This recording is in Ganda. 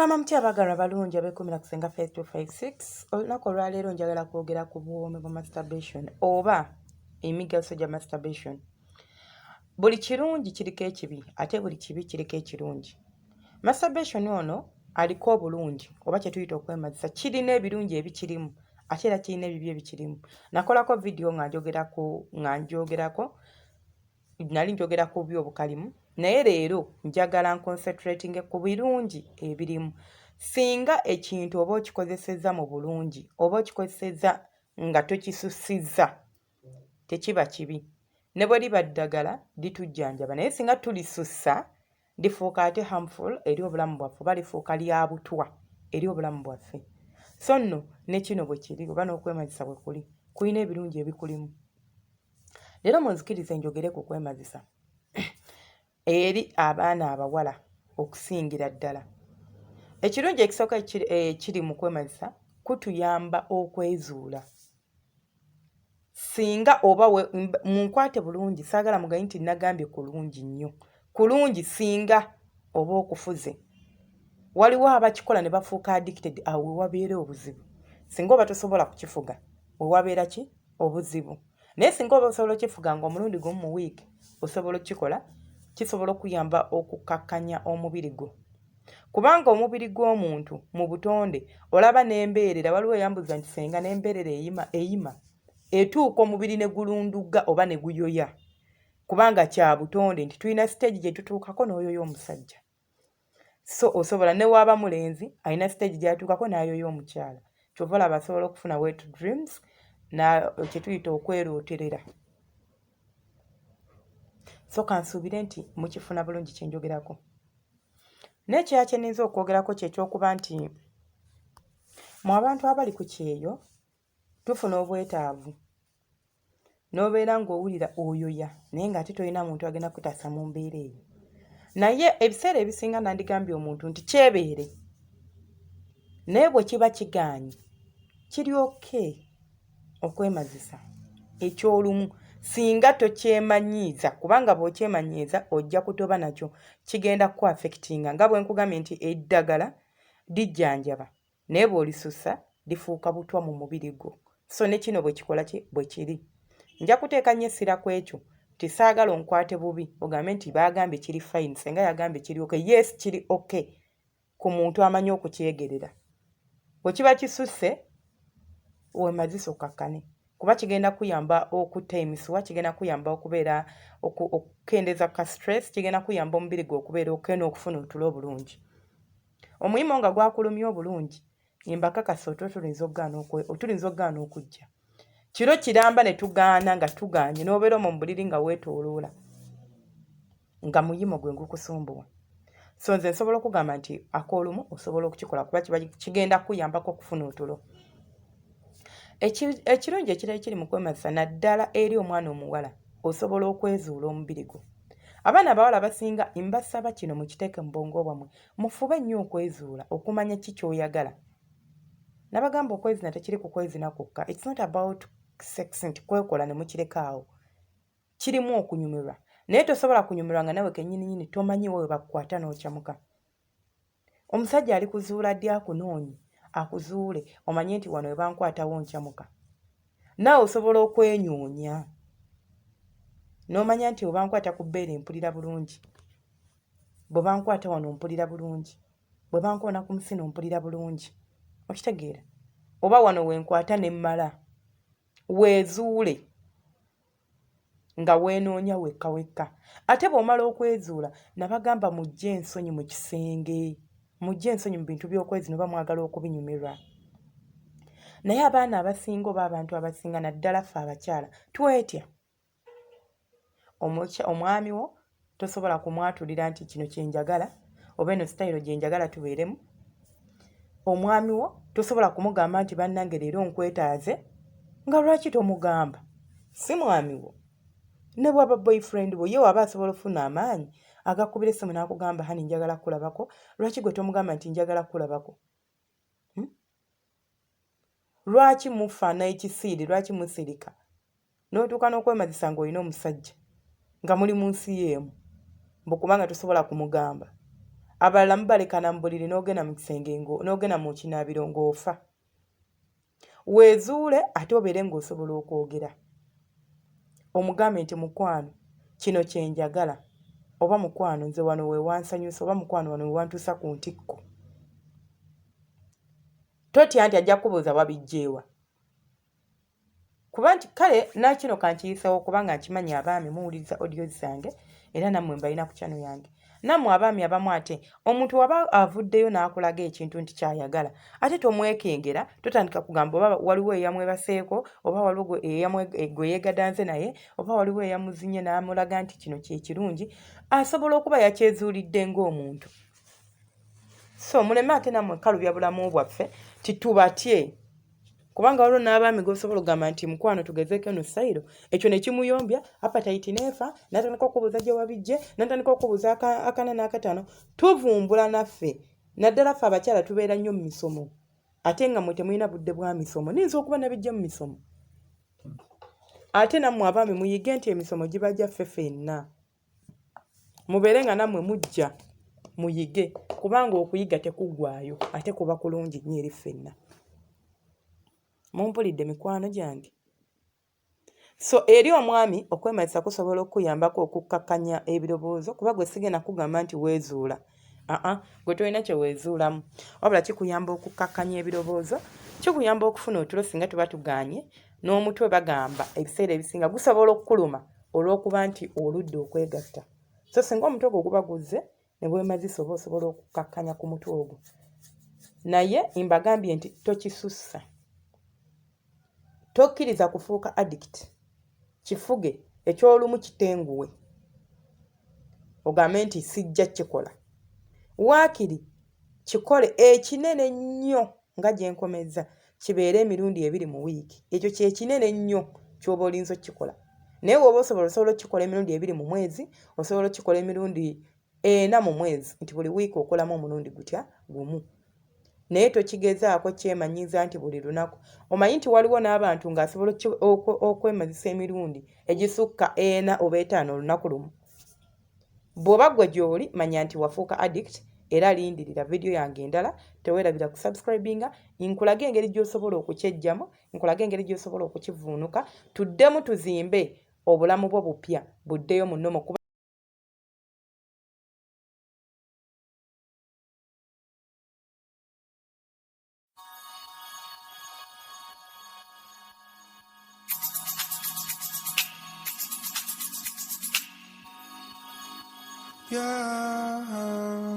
Mugamba mutya abaagalwa abalungi abeekuumira ku Ssenga Faith 256? Olunaku olwaleero njagala kwogera ku buwoomi bwa masturbation oba emigaso gya masturbation. Buli kirungi kiriko ekibi ate buli kibi kiriko ekirungi. Masturbation ono aliko obulungi oba kye tuyita okwemazisa kirina ebirungi ebikirimu ate era kirina ebibi ebikirimu. Nakolako vidiyo nga njogerako nga njogerako nali njogera ku bubi obukalimu naye leero njagala nconcentratinge ku birungi ebirimu. Singa ekintu oba okikozesezza mu bulungi oba okikozesezza nga tokisusizza tekiba kibi. Ne bwe liba ddagala litujjanjaba naye singa tulisussa lifuuka ate harmful eri obulamu bwaffe oba lifuuka lya butwa eri obulamu bwaffe. So nno ne kino bwe kiri oba n'okwemazisa bwe kuli, kulina ebirungi ebikulimu. Leero munzikirize njogere ku kwemazisa eri abaana abawala okusingira ddala. Ekirungi ekisooka ekiri mu kwemazisa kutuyamba okwezuula. Singa oba munkwate bulungi saagala mugaye nti nagambye kulungi nnyo. Kulungi singa oba okufuze. Waliwo abakikola ne bafuuka addicted awo we wabeera obuzibu. Singa oba tosobola kukifuga we wabeera ki? Obuzibu. Naye singa oba osobola okifuga nga omulundi gumu mu wiiki osobola okukikola, kisobola okuyamba okukkakkanya omubiri gwo. Kubanga omubiri gw'omuntu mu butonde olaba n'embeerera waliwo eyambuuza nti ssenga n'embeerera eyima eyima etuuka omubiri ne gulundugga oba ne guyoya kubanga kya butonde nti tulina siteegi gye tutuukako n'oyoya omusajja. So osobola ne waaba mulenzi alina siteegi gy'atuukako n'ayoya omukyala. Ky'ova olaba asobola okufuna wet dreams kye tuyita okwerooterera. So kansuubire nti mukifuna bulungi kye njogerako. N'ekirala kye nninza okwogerako kye ky'okuba nti mu abantu abali ku kyeyo tufuna obwetaavu n'obeera ng'owulira oyoya naye ng'ate tolina muntu agenda kukutaasa mu mbeera eyo. Naye ebiseera ebisinga nandigambye omuntu nti kyebeere naye bwe kiba kigaanyi kiri okay okwemazisa eky'olumu singa tokyemanyiiza kubanga bw'okyemanyiiza ojja kutoba nakyo kigenda kuku-affectinga nga bwe nkugambye nti eddagala lijjanjaba naye bw'olisussa lifuuka butwa mu mubiri gwo. So ne kino bwe kikola ki? Bwe kiri. Nja kuteeka nnyo essira ku ekyo nti saagala onkwate bubi ogambe nti baagambye kiri fine, ssenga yagambye kiri okay. Yes, kiri okay ku muntu amanyi okukyegerera. Bwe kiba kisusse weemazise okkakkane kuba kigenda kukuyamba okutta emisuwa, kigenda kukuyamba okubeera okukendeeza ku ka stress, kigenda kukuyamba omubiri gwo okubeera okay n'okufuna otulo obulungi. Omuyimo nga gwakulumye obulungi mbakakasa otulo tuyinza okugaana tuyinza okugaana okujja. Kiro kiramba ne tugaana nga tugaanye n'obeera omwo mu buliri nga weetooloola nga muyimo gwe gukusumbuwa. So nze nsobola okugamba nti ak'olumu osobola okukikola kuba kiba kigenda kukuyambako okufuna otulo. Ekirungi ekirala ekiri mu kwemazisa naddala eri omwana omuwala osobola okwezuula omubiri gwo. Abaana abawala abasinga mbasaba kino mukiteeke mu bwongo bwammwe mufube nnyo okwezuula okumanya ki ky'oyagala. Nabagamba okwezina tekiri ku kwezina kwokka it's not about sex nti kwekola ne mukireka awo. Kirimu okunyumirwa naye tosobola kunyumirwa nga nawe kennyininyini tomanyiiwo we bakukwata n'okyamuka. Omusajja alikuzuula ddi akunoonye akuzuule omanye nti wano we bankwatawo nkyamuka. Naawe osobola okwenyoonya n'omanya nti we bankwata ku bbeere mpulira bulungi, bwe bankwata wano mpulira bulungi, bwe bankoona ku musino mpulira bulungi. Okitegeera? Oba wano we nkwata ne mmala. Weezuule nga weenoonya wekka wekka. Ate bw'omala okwezuula nabagamba muggye ensonyi mu kisenge, muggye ensonyi mu bintu by'okwezina oba mwagala okubinyumirwa. Naye abaana abasinga oba abantu abasinga naddala ffe abakyala twetya. Omwami wo tosobola kumwatulira nti kino kye njagala oba eno sitayiro gye njagala tubeeremu. Omwami wo tosobola kumugamba nti bannange leero nkwetaaze nga lwaki tomugamba? Si mwami wo. Ne bw'aba boyfriend wo ye w'aba asobola okufuna amaanyi agakubira essimu n'akugamba honey njagala kukulabako, lwaki gwe tomugamba nti njagala kukulabako? Hmm? Lwaki mufaana ekisiiri? Lwaki musirika? N'otuuka n'okwemazisa ng'olina omusajja nga muli mu nsi y'emu mbu kubanga tosobola kumugamba. Abalala mubalekana mu buliri n'ogenda mu kisenge n'ogenda mu kinaabiro ng'ofa. Weezuule ate obeere ng'osobola okwogera. Omugambe nti mukwano kino kye njagala oba mukwano nze wano we wansanyusa oba mukwano wano we wantuusa ku ntikko. Totya nti ajja kukubuuza wabiggye wa. Kuba nti kale nakino kankiyisewo kubanga nkimanyi abaami muwuliriza audios zange era nammwe mbalina ku channel yange. Nammwe abaami abamu ate omuntu waba avuddeyo n'akulaga ekintu nti kyayagala ate tomwekengera, totandika kugamba oba waliwo eyamwebaseeko oba waliwo gwe yeegadanze naye oba waliwo eyamuzinye n'amulaga nti kino kye kirungi, asobola okuba yakyezuulidde ng'omuntu. So muleme ate nammwe kalubya bulamu bwaffe titubatye. Kubanga waliwo n'abaami g'osobola okugamba nti mukwano tugezeeko eno sayiro, ekyo ne kimuyombya, apatayiti n'efa, n'atandika okubuuza gye wabiggye, n'atandika okubuuza akana n'akataano. Tuvumbula naffe, naddala ffe abakyala tubeera nnyo mu misomo, ate nga mmwe temulina budde bwa misomo. Niyinza okuba nabiggye mu misomo. Ate nammwe abaami muyige nti emisomo giba gyaffe ffenna. Mubeere nga nammwe mujja muyige kubanga okuyiga tekuggwaayo ate kuba kulungi nnyo eri ffenna. Mumpulidde mikwano gyange? So eri omwami okwemazisa kusobola okukuyambako okukkakkanya ebirowoozo kuba gwe sigenda kugamba nti weezuula. Aa gwe tolina kye weezuulamu wabula kikuyamba okukkakkanya ebirowoozo, kikuyamba okufuna otulo singa tuba tugaanye n'omutwe bagamba ebiseera ebisinga gusobola okukuluma olw'okuba nti oludde okwegatta. So singa omutwe gwo guba guzze ne weemazisa oba osobola okukkakkanya ku mutwe ogwo. Naye mbagambye nti tokisussa. Tokkiriza kufuuka addict. Kifuge eky'olumu kitenguwe ogambe nti sijja kikola. Waakiri kikole ekinene ennyo nga gye nkomezza kibeere emirundi ebiri mu wiiki. Ekyo kye kinene ennyo ky'oba olinza okukikola. Naye bw'oba osobola, osobola okukikola emirundi ebiri mu mwezi, osobola okukikola emirundi ena mu mwezi nti buli wiiki okolamu omulundi gutya? Gumu. Naye tokigezaako kyemanyiiza nti buli lunaku. Omanyi nti waliwo n'abantu ng'asobola okwemazisa emirundi egisukka ena oba etaano olunaku lumu. Bw'oba ggwe gy'oli manya nti wafuuka addict era lindirira vidiyo yange endala, teweerabira kusubscribinga nkulage engeri gy'osobola okukyejjamu, nkulage engeri gy'osobola okukivvuunuka, tuddemu tuzimbe obulamu bwo bupya buddeyo mu normal kuba Yeah.